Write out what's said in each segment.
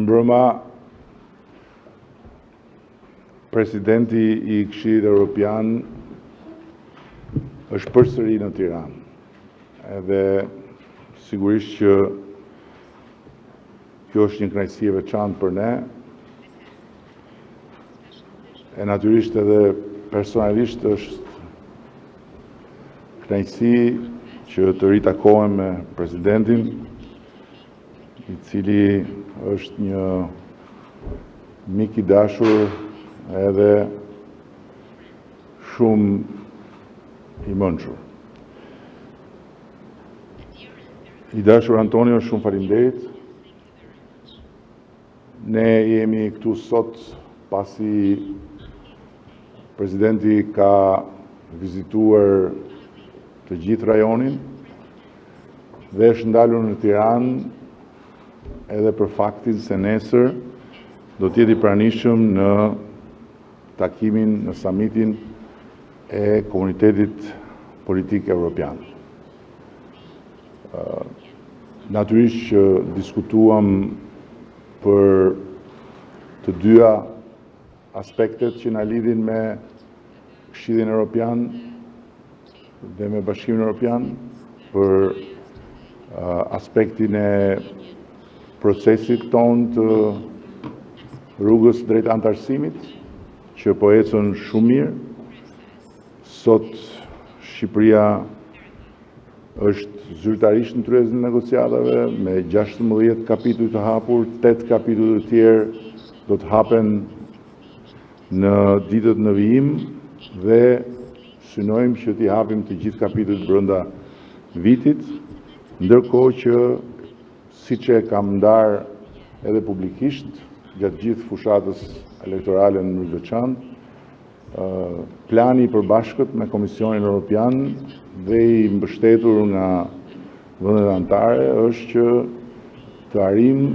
Mirëmbrëma, Presidenti i Këshillit Europian është përsëri në Tiranë. Edhe sigurisht që kjo është një kënaqësi e veçantë për ne. E natyrisht edhe personalisht është kënaqësi që të ritakohem me presidentin, i cili është një mik i dashur edhe shumë i mençur. I dashur Antonio, shumë faleminderit. Ne jemi këtu sot pasi presidenti ka vizituar të gjithë rajonin dhe është ndalur në Tiranë edhe për faktin se nesër do të jetë i pranishëm në takimin në samitin e Komunitetit Politik Evropian. Natyrisht që diskutuam për të dyja aspektet që na lidhin me Këshillin Europian dhe me Bashkimin Europian për aspektin e procesit tonë të rrugës drejt anëtarësimit, që po ecën shumë mirë. Sot Shqipëria është zyrtarisht në tryezën e negociatave me 16 kapituj të hapur, 8 kapituj të tjerë do të hapen në ditët në vijim dhe synojmë që t'i hapim të gjithë kapitujt brenda vitit, ndërkohë që siç e kam ndarë edhe publikisht gjatë gjithë fushatës elektorale në mënyrë të veçantë, plani i përbashkët me Komisionin Europian dhe i mbështetur nga vendet anëtare është që të arrijmë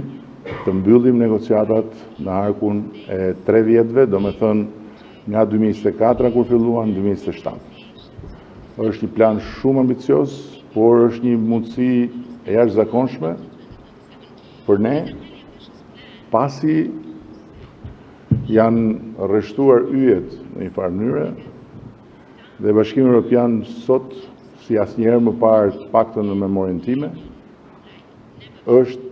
të mbyllim negociatat në harkun e 3 vjetëve, domethënë nga 2024 kur filluan në 2027. Është një plan shumë ambicioz, por është një mundësi e jashtëzakonshme për ne, pasi janë rreshtuar yjet në një farë mënyre dhe Bashkimi Evropian sot, si asnjëherë më parë, të paktën në memorien time, është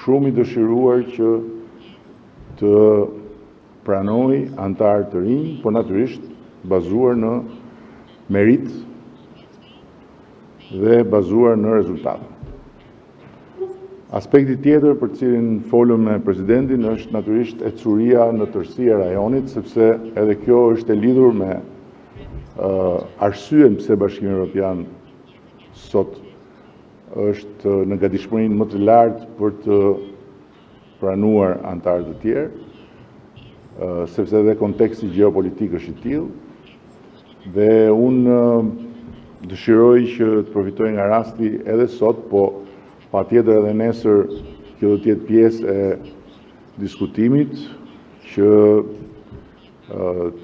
shumë i dëshiruar që të pranojë anëtarë të rinj, por natyrisht bazuar në meritë dhe bazuar në rezultate. Aspekti tjetër për të cilin folëm me presidentin është natyrisht ecuria në tërësi e rajonit, sepse edhe kjo është e lidhur me arsyen pse Bashkimi Evropian sot është në gatishmërinë më të lartë për të pranuar anëtarë të tjerë, sepse edhe konteksti gjeopolitik është i tillë. Dhe unë dëshiroj që të përfitoj nga rasti edhe sot, po patjetër edhe nesër kjo do të jetë pjesë e diskutimit që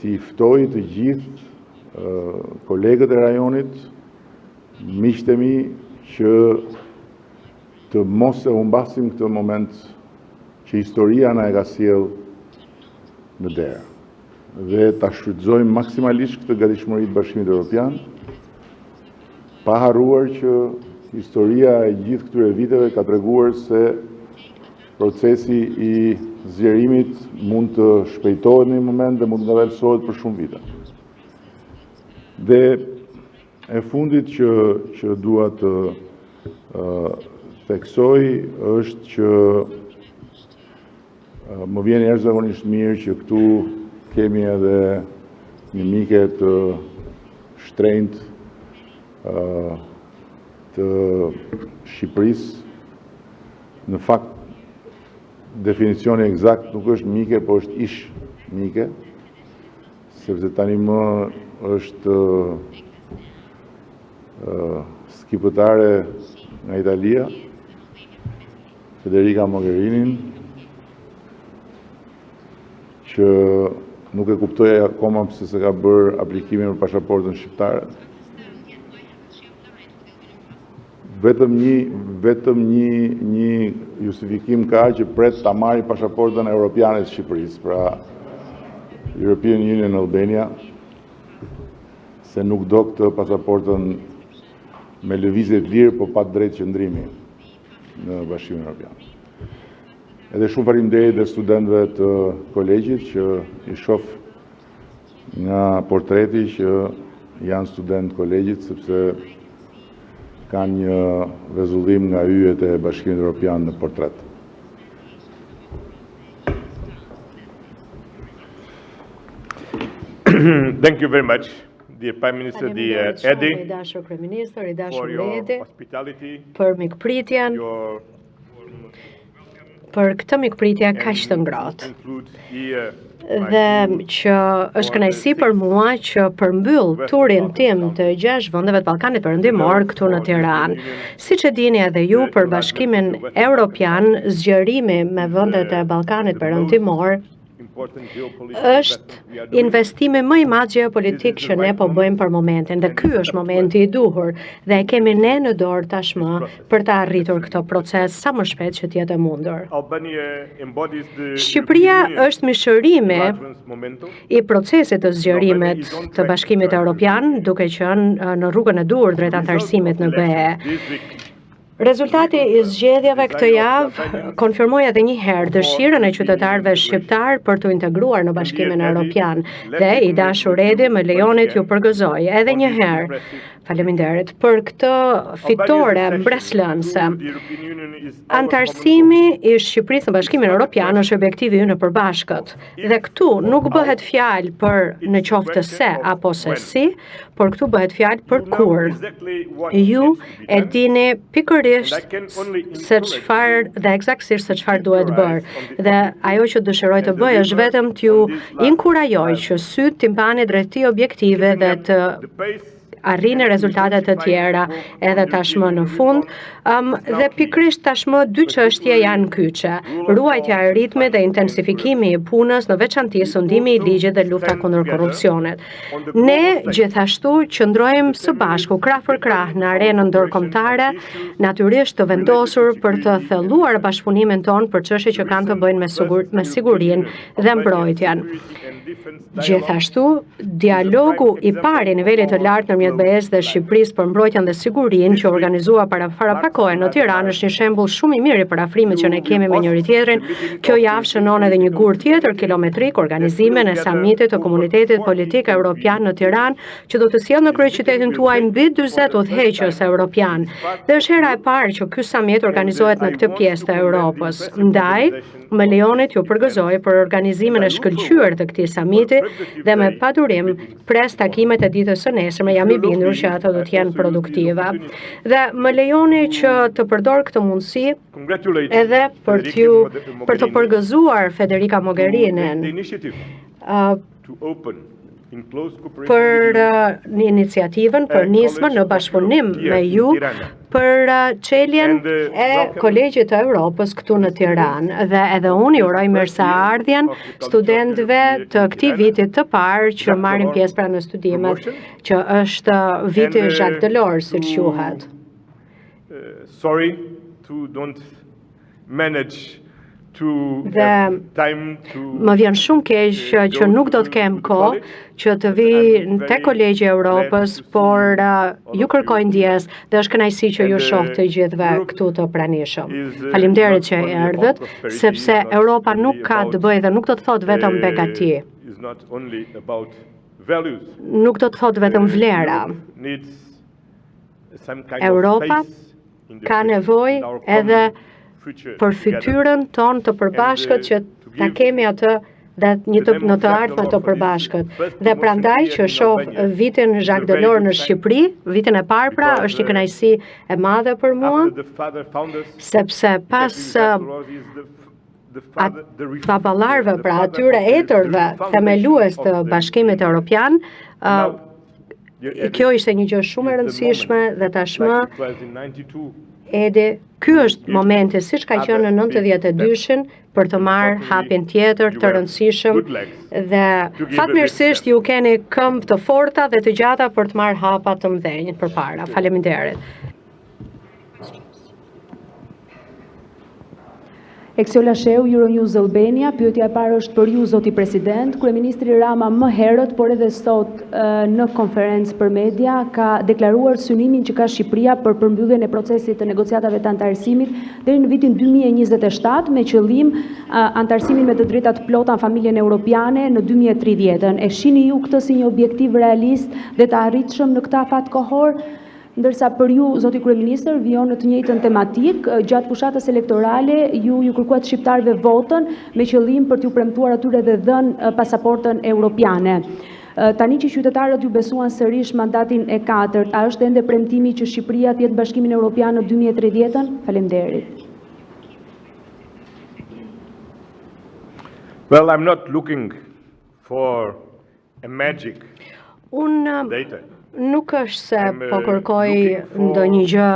t'i ftoj të gjithë kolegët e rajonit, miqtë e mi, që të mos e humbasim këtë moment që historia na e ka sjellë në derë dhe ta shfrytëzojmë maksimalisht këtë gatishmëri të Bashkimit Evropian, pa harruar që historia e gjithë këtyre viteve ka treguar se procesi i zgjerimit mund të shpejtohet në një moment dhe mund të ngadalësohet për shumë vite. Dhe e fundit që që dua të theksoj është që më vjen jashtëzakonisht mirë që këtu kemi edhe një mike të shtrenjtë të Shqipërisë. Në fakt, definicioni eksakt nuk është mike, po është ish mike, sepse tani më është skipëtare nga Italia, Federica Mogherinin, që nuk e kuptoj akoma pse s'e ka bërë aplikimin për pasaportën shqiptare. Vetëm një vetëm një një justifikim ka që pret ta marrë pasaportën europiane të Shqipërisë, pra European Union Albania, se nuk do këtë pasaportën me lëvizje të lirë, po pa të drejtë qëndrimi në Bashkimin Evropian. Edhe shumë faleminderit dhe studentëve të kolegjit që i shoh nga portreti që janë studentë të kolegjit, sepse kanë një vezullim nga yjet e Bashkimit Evropian në portret. Thank you very much, dear Prime Minister, dear Faleminderit shumë, Edi, i dashur kryeministër, i for dashur your Edi, hospitality, për mikpritjen, your për këtë mikpritje kaq të ngrohtë. include here my Dhe tour që është kënaqësi për mua që përmbyll turin tim të gjashtë vendeve të Ballkanit Perëndimor këtu në Tiranë. Siç e dini edhe ju, për Bashkimin Evropian, zgjerimi me vendet e Ballkanit Perëndimor important geopolitical është investment we are doing. investimi më i madh gjeopolitik që ne po bëjmë për momentin dhe ky është momenti i duhur dhe e kemi ne në dorë tashmë për të arritur këtë proces sa më shpejt që të jetë e mundur. Albania embodies the Shqipëria European Union's është mishërimi enlargement momentum. i procesit të zgjerimit të Bashkimit Evropian, duke qenë eh, në rrugën e duhur drejt anëtarësimit në BE. This week, Rezultati i zgjedhjeve këtë javë konfirmoi edhe një herë dëshirën e qytetarëve shqiptar për të integruar në Bashkimin Evropian dhe i dashur Edi, më lejoni t'ju përgëzoj edhe një herë. Faleminderit për këtë fitore mbreslënëse. the European Union is our Antarësimi i Shqipërisë në Bashkimin Evropian është objektivi ynë i përbashkët. Dhe këtu nuk bëhet fjalë për në qoftë se apo se si, por këtu bëhet fjalë për You know kur. exactly what Ju needs to be e done. dini pikërisht se çfarë dhe eksaktësisht se çfarë duhet bërë. Dhe ajo që dëshiroj të bëj është vetëm t'ju inkurajoj që sytë t'i mbani drejt këtij objektive dhe të The pace arrini rezultate të tjera edhe tashmë në fund. Um, dhe pikërisht tashmë dy çështje janë kyçe. Ruajtja e ritmit dhe intensifikimi i punës, në veçanti sundimi i ligjit dhe lufta kundër korrupsionit. Ne gjithashtu qëndrojmë së bashku krah për krah në arenën ndërkombëtare, natyrisht të vendosur për të thelluar bashkëpunimin tonë për çështje që kanë të bëjnë me sigur me sigurinë dhe mbrojtjen. and defense dialogue Gjithashtu, dialogu i parë i nivelit të lartë ndërmjet BE-s dhe Shqipërisë për mbrojtjen dhe sigurinë që u organizua para para pak kohe në Tiranë është një shembull shumë i mirë i përafrimit që ne kemi me njëri tjetrin. Kjo javë shënon edhe një gur tjetër kilometrik organizimin e samitit të komunitetit politik evropian në Tiranë, që do të sjellë në kryeqytetin tuaj mbi 40 udhëheqës evropian. Dhe është hera e parë që ky samit organizohet në këtë pjesë të Europës. Ndaj, më lejoni t'ju përgëzoj për organizimin e shkëlqyer të këtij samiti dhe me padurim pres takimet e ditës së nesërme, jam i bindur që ato do të jenë produktive. Dhe më lejoni që të përdor këtë mundësi congratulate edhe për Federica t'ju Mogherini për të përgëzuar Federica to take Mogherinin the initiative uh, to open in close cooperation për with you uh, një iniciativën, për nismën në bashkëpunim me ju për uh, çeljen e Kolegjit të Europës këtu në Tiranë dhe edhe unë i uroj mirëseardhjen studentëve të këtij viti të parë që marrin pjesë pra në studimet që është viti And, uh, Jacques Delors, siç to- quhet. Uh, sorry to don't manage to Dhe have time to Më vjen shumë keq që, që nuk do të kem kohë që të vi te Kolegji i Europës, por uh, ju kërkoj ndjesë dhe është kënaqësi që ju shoh të gjithëve këtu të pranishëm. Faleminderit që erdhët, sepse Europa nuk ka të bëjë dhe nuk do të thotë vetëm begati, uh, is not only about values. nuk do të thotë vetëm vlera. Europe needs some kind Europa of face in the ka future, nevojë in our edhe common future për together. fytyrën tonë të përbashkët që ta kemi atë dhe një të, në të ardhme të përbashkët. Dhe prandaj që shoh vitin Jacques Delors në Shqipëri, vitin e parë pra, është një kënaqësi e madhe për mua, After the father founders, sepse pas Jacques Delors is the the father, the ref- baballarëve, the pra father atyre of the etërve refoundation themelues of të the Bashkimit Union. Evropian, Now, ë, dear Edi, kjo ishte një gjë shumë e is the rëndësishme moment, dhe tashmë like it was in 92, Edi, ky është momenti siç ka qenë në 92-shin për të marrë hapin tjetër të rëndësishëm dhe fatmirësisht ju keni këmbë të forta dhe të gjata për të marrë hapa të mëdhenj përpara. Faleminderit. Eksiola Shehu, Euronews Albania. Pyetja e parë është për ju, zoti president. Kryeministri Rama më herët, por edhe sot në konferencë për media, ka deklaruar synimin që ka Shqipëria për përmbylljen e procesit të negociatave të anëtarësimit deri në vitin 2027 me qëllim anëtarësimin me të drejta të plota në familjen europiane në 2030-ën. E shihni ju këtë si një objektiv realist dhe të arritshëm në këtë afat kohor? Ndërsa për ju, zoti kryeministër, vijon në të njëjtën tematikë, gjatë fushatës elektorale ju ju kërkuat shqiptarëve votën me qëllim për t'ju premtuar atyre dhe dhënë pasaportën europiane. Tani që qytetarët ju besuan sërish mandatin e katërt, a është ende premtimi që Shqipëria të jetë në Bashkimin Evropian në 2030-ën? Faleminderit. Well, I'm not looking for a magic Unë data. nuk është se po uh, kërkoj ndonjë gjë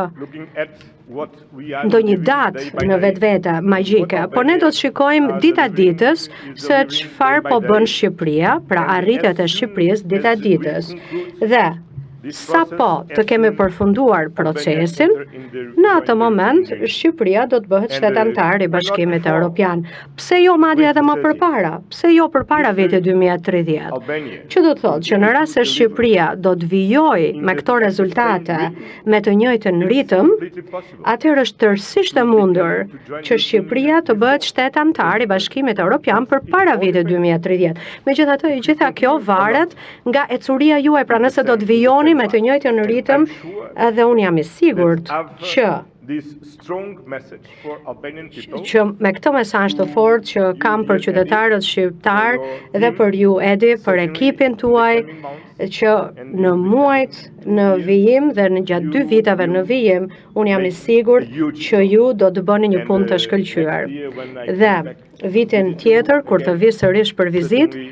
ndonjë datë në vetvete magjike, por ne do të shikojmë dita ditës se çfarë po bën Shqipëria, pra arritjet e Shqipërisë dita ditës. Dhe sa po të kemi përfunduar procesin, në atë moment Shqipëria do të bëhet shtet anëtar i Bashkimit Evropian. Pse jo madje edhe më përpara? Pse jo përpara vitit 2030? Që do të thotë që në rast se Shqipëria do të vijojë me këto rezultate me të njëjtën ritëm, atëherë është tërësisht e mundur që Shqipëria të bëhet shtet anëtar i Bashkimit Evropian përpara vitit 2030. Megjithatë, e gjitha kjo varet nga ecuria juaj, pra nëse do të vijoni me të njëjtën ritëm, edhe unë jam i sigurt që që me këtë mesazh të fortë që kam për qytetarët shqiptar dhe për ju Edi, për ekipin tuaj, që në muajt në vijim dhe në gjatë dy viteve në vijim, unë jam i sigurt që ju do të bëni një punë të shkëlqyer. Dhe vitin tjetër, kur të vi sërish për vizitë,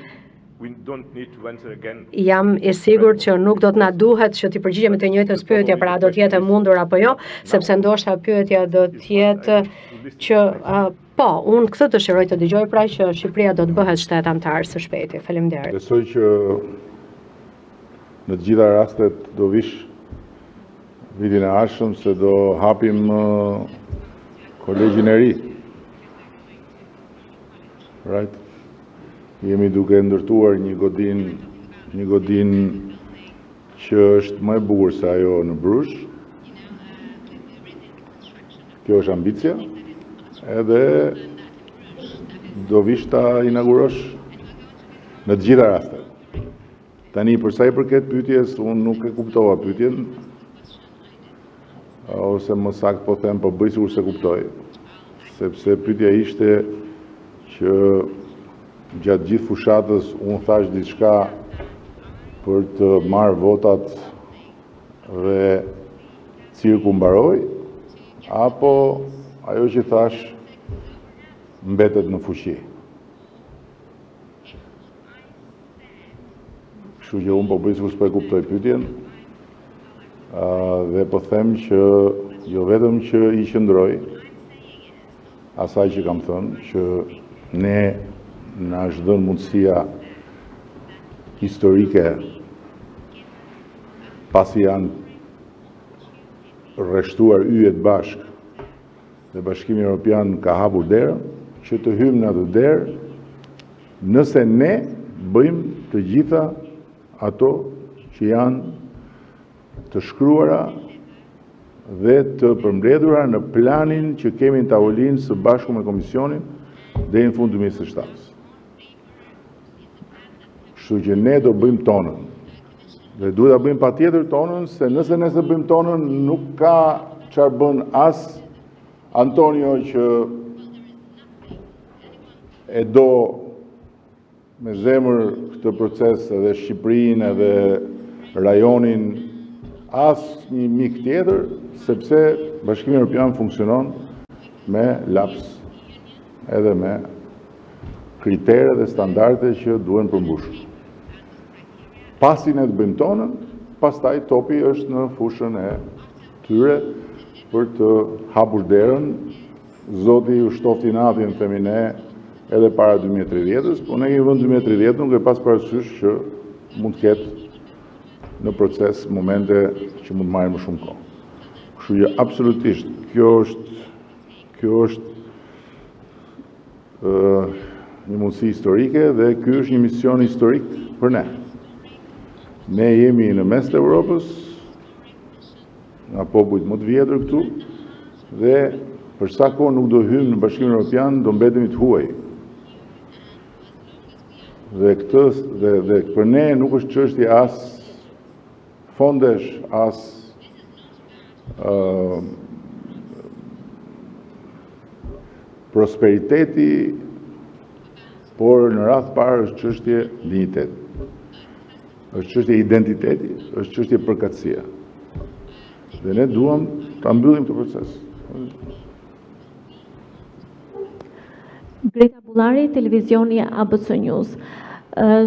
jam i sigurt që nuk do të na duhet që t'i përgjigjemi të njëjtës pyetje, pra do të jetë e mundur apo jo, sepse ndoshta pyetja do të jetë që uh, po, unë këtë dëshiroj të dëgjoj pra që Shqipëria do të bëhet shtet anëtar së shpejti. Faleminderit. Besoj që në të gjitha rastet do vish vitin e ardhshëm se do hapim kolegjin e ri. Right? Jemi duke ndërtuar një godinë, një godinë që është më e bukur se ajo në Bruges. Kjo është ambicia. Edhe do vish ta inaugurosh në të gjitha rastet. Tani, për sa i përket pyetjes, unë nuk e kuptova pyetjen, ose më saktë po them, po bëj sikur se kuptoj, sepse pyetja ishte që gjatë gjithë fushatës unë thash diçka për të marrë votat dhe cirku mbaroi, apo ajo që thash mbetet në fuqi. Kështu që unë po bëj sikur s'po e kuptoj pyetjen, dhe po them që jo vetëm që i qëndroj asaj që kam thënë, që ne na është dhënë mundësia historike pasi janë rreshtuar yjet bashkë dhe Bashkimi Evropian ka hapur derën, që të hyjmë në atë derë, nëse ne bëjmë të gjitha ato që janë të shkruara dhe të përmbledhura në planin që kemi në tavolinë së bashku me komisionin deri në fund 2027. Kështu që ne do bëjmë tonën. Dhe duhet ta bëjmë patjetër tonën, se nëse ne s'e bëjmë tonën, nuk ka çfarë bën as Antonio që e do me zemër këtë proces edhe Shqipërinë edhe rajonin, as një mik tjetër, sepse Bashkimi Evropian funksionon me laps edhe me kritere dhe standarde që duhen përmbushur. Pasi ne të bëjmë tonën, pastaj topi është në fushën e tyre për të hapur derën. Zoti ju shtofti natën, themi ne, edhe para 2030-ës, po ne kemi vënë 2030-ën duke pas parasysh që mund të ketë në proces momente që mund të marrin më shumë kohë. Kështu që absolutisht kjo është kjo është. një mundësi historike dhe ky është një mision historik për ne. Ne jemi në mes të Europës, nga popujt më të vjetër këtu, dhe për sa kohë nuk do hymë në Bashkimin Europian, do mbetemi të huaj. Dhe këtë dhe për ne nuk është çështje as fondesh, as prosperiteti, por në radhë parë është çështje dinjiteti. Është çështje identiteti, është çështje përkatësie. Dhe ne duam ta mbyllim këtë proces. Greta Bullari, televizioni ABC News.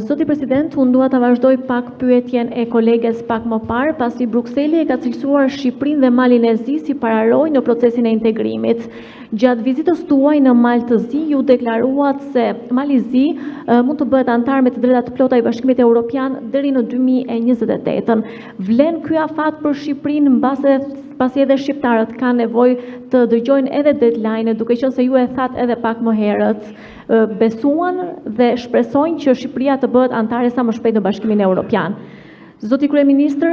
Zoti President, unë dua ta vazhdoj pak pyetjen e koleges pak më parë, pasi Brukseli e ka cilësuar Shqipërinë dhe Malin e Zi si pararojë në procesin e integrimit. Gjatë vizitës tuaj në Mal të Zi, ju deklaruat se Mali i Zi mund të bëhet anëtar me të drejta të plota i Bashkimit Evropian deri në 2028-ën. Vlen ky afat për Shqipërinë mbase pasi edhe shqiptarët kanë nevojë të dëgjojnë edhe deadline duke qenë se ju e thatë edhe pak më herët. Besuan dhe shpresojnë që Shqipëria të bëhet anëtare sa më shpejt në Bashkimin Evropian. Zoti Kryeministër,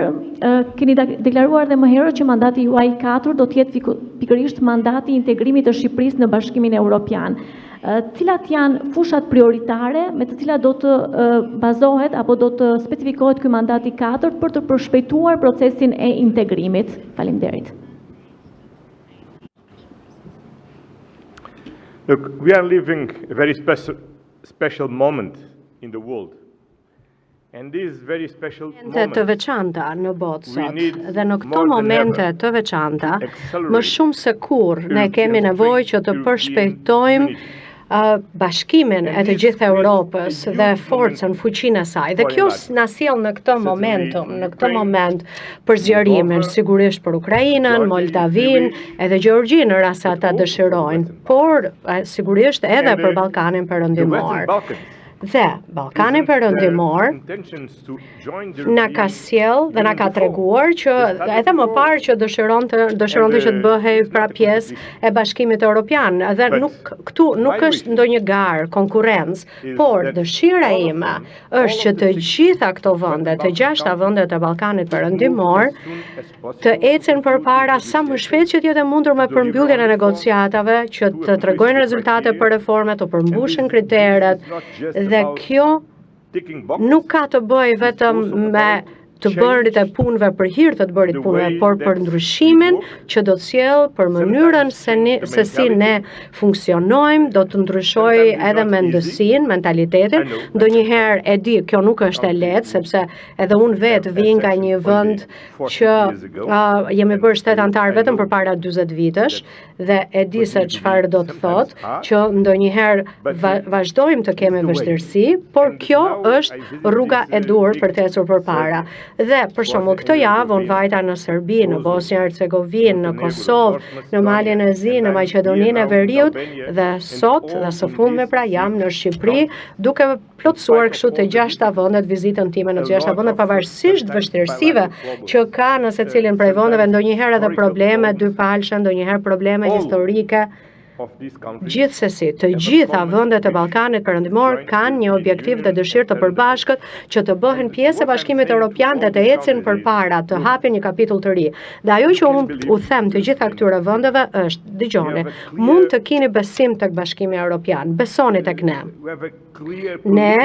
keni deklaruar dhe më herët që mandati juaj i katër do të jetë pikërisht mandati i integrimit të Shqipërisë në Bashkimin Evropian. Cilat janë fushat prioritare me të cilat do të bazohet apo do të specifikohet ky mandat i katërt për të përshpejtuar procesin e integrimit? Faleminderit. Look, we are living a very special special moment in the world. And this very special momente të veçanta në botë sot dhe në këto momente të veçanta, më shumë se kurrë ne kemi nevojë që të përshpejtojmë bashkimin e të gjithë Europës dhe forcën, fuqinë e saj. Dhe kjo na sjell në këtë momentum, në këtë moment për zgjerimin, sigurisht për Ukrainën, Moldavin, edhe Gjeorgjinë në rast se ata dëshirojnë, por sigurisht edhe për Ballkanin Perëndimor. Dhe Ballkani Perëndimor na ka sjell dhe na ka treguar që edhe më parë që dëshironte dëshironte që të bëhej pra pjesë e Bashkimit Evropian dhe nuk këtu nuk është ndonjë garë, konkurrencë, por dëshira ime është që të gjitha këto vende, të gjashta vendet e Ballkanit Perëndimor, të ecin përpara sa më shpejt që të jetë e mundur me përmbylljen e negociatave, që të tregojnë rezultate për reforme, të përmbushin kriteret dhe kjo nuk ka të bëjë vetëm me të bërit e punëve për hir të të bërit punëve, por për ndryshimin që do të sjellë për mënyrën se, ne, se si ne funksionojmë, do të ndryshojë edhe mendësinë, mentalitetin. Ndonjëherë e di, kjo nuk është e lehtë, sepse edhe unë vetë vi nga një vend që jemi bërë shtet antar vetëm përpara 40 vitesh dhe e di se çfarë do të thotë që ndonjëherë va vazhdojmë të kemi vështirësi, por kjo është rruga e duhur për të ecur përpara. Dhe për shembull këtë javë unë vajta në Serbi, në Bosnjë Hercegovinë, në Kosovë, në Malin e Zi, në Maqedoninë e Veriut dhe sot dhe së fundmi pra jam në Shqipëri duke plotësuar kështu të gjashta vendet vizitën time në të gjashta vendet pavarësisht vështirësive që ka në secilin prej vendeve, ndonjëherë edhe probleme dypalëshe, ndonjëherë probleme historike. Gjithsesi, të gjitha vendet e Ballkanit Perëndimor kanë një objektiv dhe dëshirë të përbashkët që të bëhen pjesë e Bashkimit Evropian dhe të ecin përpara, të hapin një kapitull të ri. Dhe ajo që unë u them të gjitha këtyre vendeve është, dëgjoni, mund të keni besim tek Bashkimi Evropian, besoni tek ne. Ne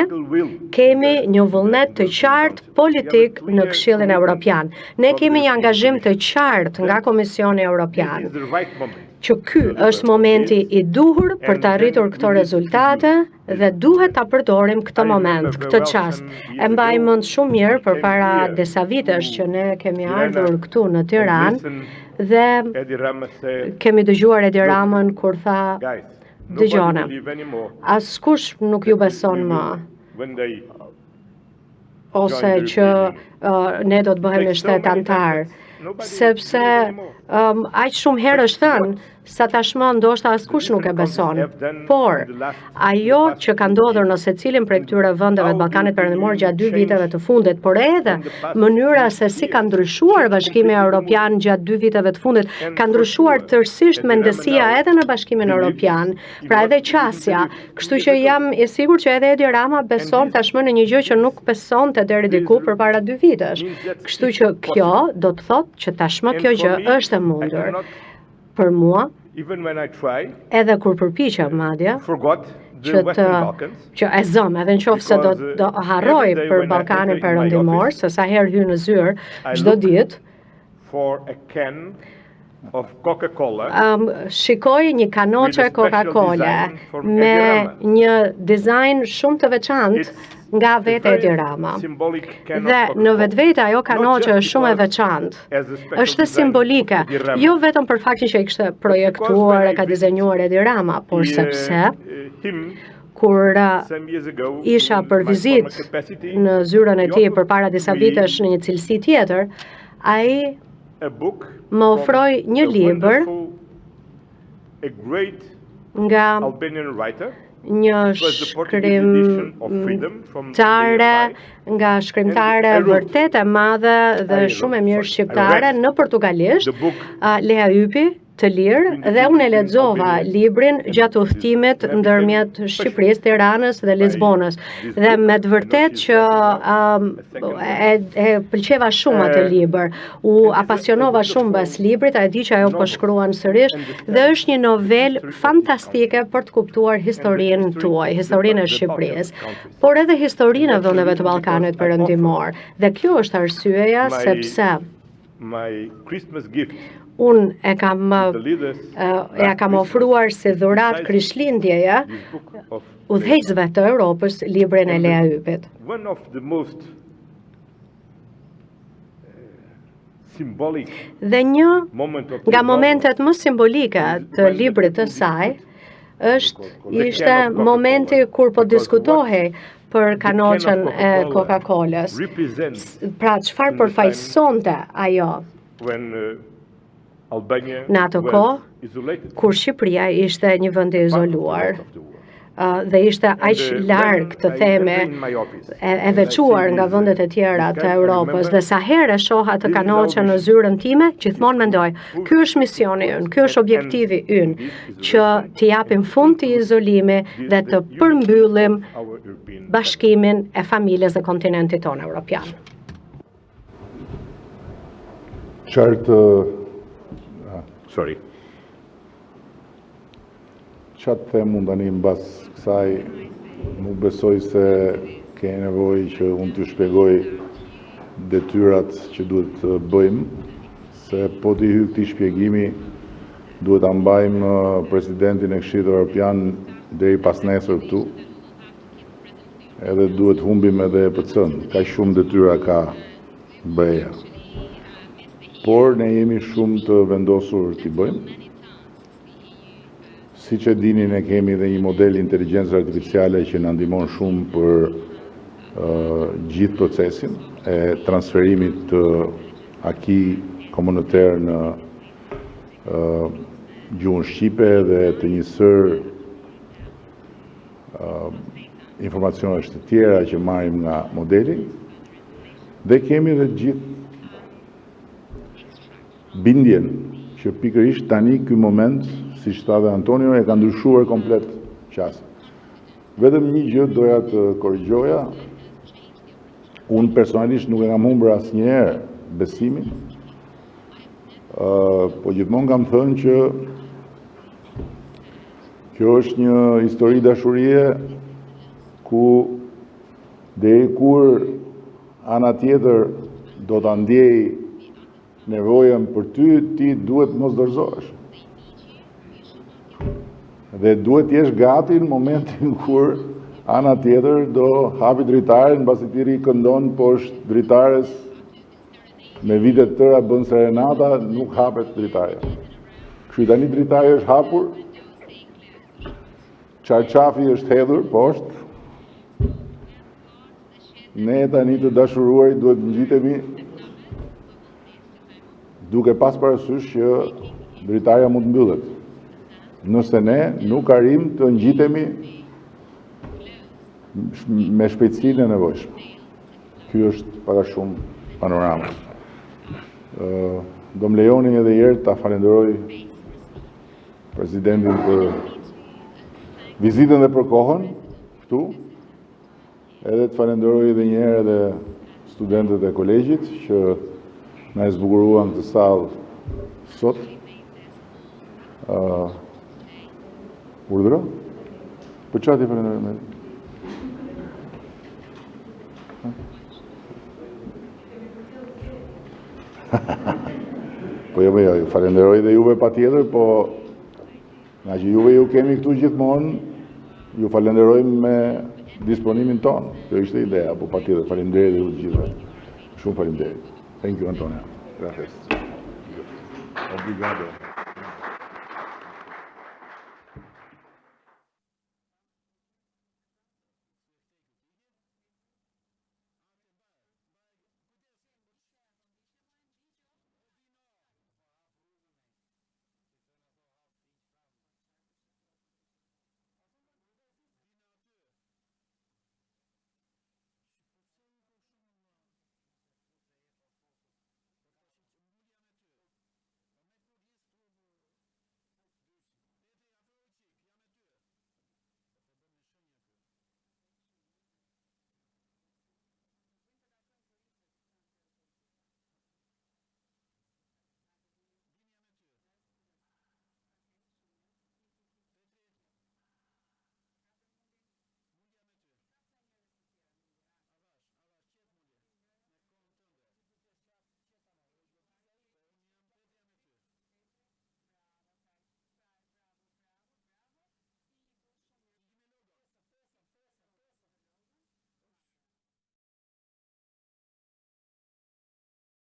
kemi një vullnet të qartë politik në Këshillin Evropian. Ne kemi një angazhim të qartë nga Komisioni Evropian që ky është momenti i duhur për të arritur këto rezultate dhe duhet ta përdorim këtë moment, këtë çast. E mbaj mend shumë mirë përpara disa vitesh që ne kemi ardhur këtu në Tiranë dhe kemi dëgjuar Edi Ramën kur tha Dëgjoni, askush nuk ju beson më ose që ne do të bëhemi shtet antar, sepse aq shumë herë është thënë. sa tashmë ndoshta askush nuk e beson. Por ajo që ka ndodhur në secilin prej këtyre vendeve të Ballkanit Perëndimor gjatë dy viteve të fundit, por edhe mënyra se si ka ndryshuar Bashkimi Evropian gjatë dy viteve të fundit, ka ndryshuar tërësisht mendësia edhe në Bashkimin Evropian, pra edhe qasja. Kështu që jam i sigurt që edhe Edi Rama beson tashmë në një gjë që nuk besonte deri diku përpara dy vitesh. Kështu që kjo do të thotë që tashmë kjo gjë është e mundur. Për mua, edhe kur përpiqem madje, që të që e zëm, edhe në qoftë se do do harroj për Ballkanin Perëndimor, se sa herë hy në zyrë çdo ditë, for a can of Coca-Cola. Um, shikoj një kanoçe Coca-Cola me një dizajn shumë të veçantë nga vetë Edi Rama. Dhe në vetvete ajo kanoçe është shumë e veçantë. Është simbolike, jo vetëm për faktin që e kishte projektuar e ka dizenjuar Edi Rama, por sepse kur uh, isha për vizitë në zyrën e tij përpara disa vitesh në një cilësi tjetër, ai më ofroi një libër nga një shkrimtare, nga shkrimtare vërtet e madhe dhe shumë e mirë shqiptare në portugalisht, Lea Ypi, të lirë dhe unë e lexova librin gjatë udhëtimit ndërmjet Shqipërisë, Tiranës dhe Lisbonës. Dhe me të vërtetë që um, e, e pëlqeva shumë atë libër. U apasionova shumë mbas librit, a e di që ajo po shkruan sërish dhe është një novelë fantastike për të kuptuar historinë tuaj, historinë e Shqipërisë, por edhe historinë e vendeve të Ballkanit Perëndimor. Dhe kjo është arsyeja sepse my Christmas gift Unë e kam e kam ofruar si dhuratë Krishtlindjeje udhëheqësve të Europës librin e Lea Ypit. One of the most symbolic Dhe një nga momentet më simbolike të librit të saj është ishte momenti kur po diskutohej për kanoçen e Coca-Colës. Pra çfarë përfaqësonte ajo? Uh, në atë kohë kur Shqipëria ishte një vend i izoluar dhe ishte aq uh, larg të themi e, e veçuar nga vendet e tjera të Europës dhe sa herë e shoh atë kanoçe në zyrën time, gjithmonë mendoj, ky është misioni ynë, ky është objektivi ynë, që t'i japim fund këtij izolimi dhe të përmbyllim bashkimin e familjes dhe kontinentit tonë europian. Çfarë të Sorry. Ça të them unë tani mbas kësaj, nuk besoj se ke nevojë që unë t'ju shpjegoj detyrat që duhet të bëjmë, se po t'i hyj këtij shpjegimi, duhet ta mbajmë presidentin e Këshillit Evropian deri pasnesër këtu, edhe duhet humbim edhe EPC-n, kaq shumë detyra ka BE-ja. Por ne jemi shumë të vendosur t'i bëjmë. Siç e dini, ne kemi edhe një model inteligjencë artificiale që na ndihmon shumë për gjithë procesin e transferimit të acquis communautaire në gjuhën shqipe dhe të një sërë informacionesh të tjera që marrim nga modeli dhe kemi dhe gjithë bindjen që pikërisht tani ky moment, siç tha dhe Antonio, e ka ndryshuar komplet qasjen. Vetëm një gjë doja të korrigjoja, unë personalisht nuk e kam humbur asnjëherë besimin, po gjithmonë kam thënë që Kjo është një histori dashurie ku deri kur ana tjetër do ta ndjejë nevojën për ty, ti duhet mos dorëzohesh. Dhe duhet të jesh gati në momentin kur ana tjetër do hapi dritaren, mbasi ti rri këndon poshtë dritares Me vite të tëra bën serenata, nuk hapet dritarja. Kështu tani dritarja është hapur, çarçafi është hedhur poshtë. Ne tani të dashuruarit duhet të ngjitemi duke pas parasysh që dritarja mund të mbyllet. nëse ne nuk arrijmë të ngjitemi me shpejtësinë e nevojshme. Ky është pak a shumë panorama. Do më lejoni edhe një herë ta falenderoj presidentin për vizitën dhe për kohën këtu, edhe të falenderoj edhe një herë edhe studentët e kolegjit që na e zbukuruan këtë sallë sot. Uh, urdhëro? Për çfarë ti falenderoj më? Po jo, po jo, ju falenderoj dhe juve patjetër, po ngaqë juve ju kemi këtu gjithmonë, ju falenderojmë me disponimin tonë. Kjo ishte ideja, po patjetër, faleminderit dhe ju të gjithëve. Shumë faleminderit. Thank you, Antonia. Gracias. Obrigado.